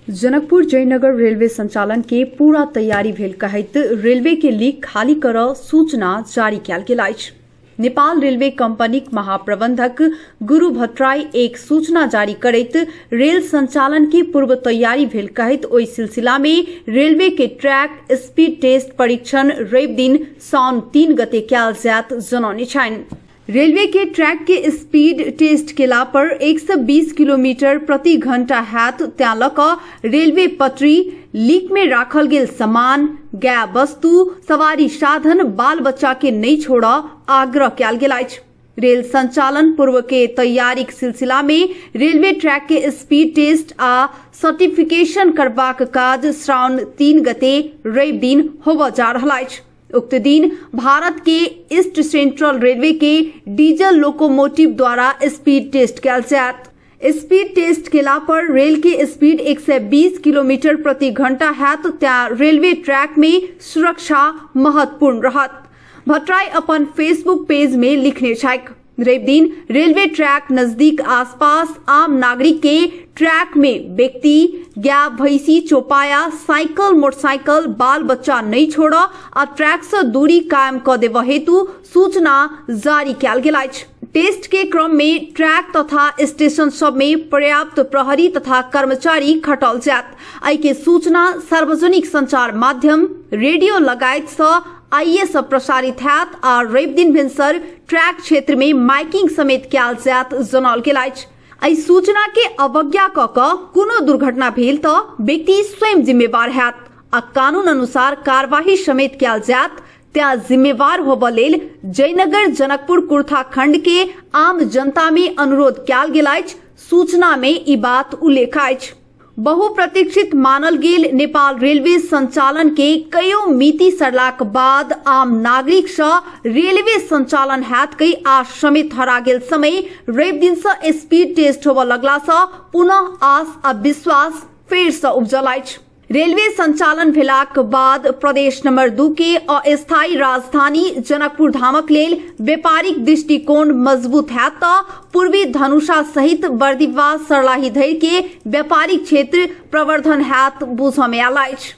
Janakpur Jaynagar railway संचालन के पूरा तैयारी भेल कहैत रेलवे के लीक खाली करऽ सूचना जारी कयल गेल अछि। नेपाल रेलवे कंपनीक महाप्रबंधक गुरु भट्टराई एक सूचना जारी करैत रेल संचालन के पूर्व तैयारी भेल कहैत ओहि सिलसिला में रेलवे के ट्रैक स्पीड टेस्ट परीक्षण रवि दिन साउन 3 गते कयल जायत जनौने छनि। रेलवे के ट्रैक के स्पीड टेस्ट केला पर 120 किलोमीटर प्रति घंटा हैत, त्यां लऽ कऽ रेलवे पटरी लीक में राखल गेल सामान, गाय वस्तु, सवारी साधन, बाल बच्चा के नहि छोड़ऽ आग्रह कयल गेल अछि। रेल संचालन पूर्व के तैयारीक सिलसिला में रेलवे ट्रैक के स्पीड टेस्ट आ सर्टिफिकेशन करबाक काज श्रावण 3 गते रवि दिन होबय जा रहल अछि। उक्त दिन भारत के ईस्ट सेंट्रल रेलवे के डीजल लोकोमोटिव द्वारा स्पीड टेस्ट कयल जायत। स्पीड टेस्ट केला पर रेल के स्पीड 120 किलोमीटर प्रति घंटा हैत, त्यां रेलवे ट्रैक में सुरक्षा महत्वपूर्ण रहत। भट्टराई अपन फेसबुक पेज में लिखने छथि। रवि दिन रेलवे ट्रैक नजदीक आसपास आम नागरिक के ट्रैक में व्यक्ति, गाय, भैंसी, चौपाया, साइकिल, मोटरसाइकिल, बाल बच्चा नहीं छोड़ आ ट्रैक से दूरी कायम क देव हेतु सूचना जारी कयल गेल अछि। टेस्ट के क्रम में ट्रैक तथा स्टेशन सब में पर्याप्त प्रहरी तथा कर्मचारी खटल जायत। एहि के सूचना सार्वजनिक संचार माध्यम रेडियो लगायत सँ आइए से प्रसारित हैत आ रवि दिन भिनसर ट्रैक क्षेत्र में माइकिंग समेत कयल जायत जनौल गेल अछि। एहि सूचना के अवज्ञा क कऽ कोनो दुर्घटना भेल तऽ व्यक्ति स्वयं जिम्मेवार हैत आ कानून अनुसार कार्यवाही समेत कयल जायत। त्यां जिम्मेवार होबऽ लेल जयनगर जनकपुर कुर्था खंड के आम जनता में अनुरोध कयल गेल अछि। सूचना में ई बात उल्लेख अछि। बहुप्रतीक्षित मानल गेल नेपाल रेलवे संचालन के कयो मिति सरलाक बाद आम नागरिक सँ रेलवे संचालन हैत कई आश समेत हरा गेल समय रवि दिन सँ स्पीड टेस्ट होबऽ लगला सँ पुनः आस आ विश्वास फेर सँ उपजल अछि। रेलवे संचालन भेलाक बाद प्रदेश नंबर 2 के अस्थायी राजधानी जनकपुर धामक लेल व्यापारिक दृष्टिकोण मजबूत हैत तऽ पूर्वी धनुषा सहित बर्दिवास सर्लाही धरि के व्यापारिक क्षेत्र प्रवर्धन हैत बुझऽ में आयल अछि।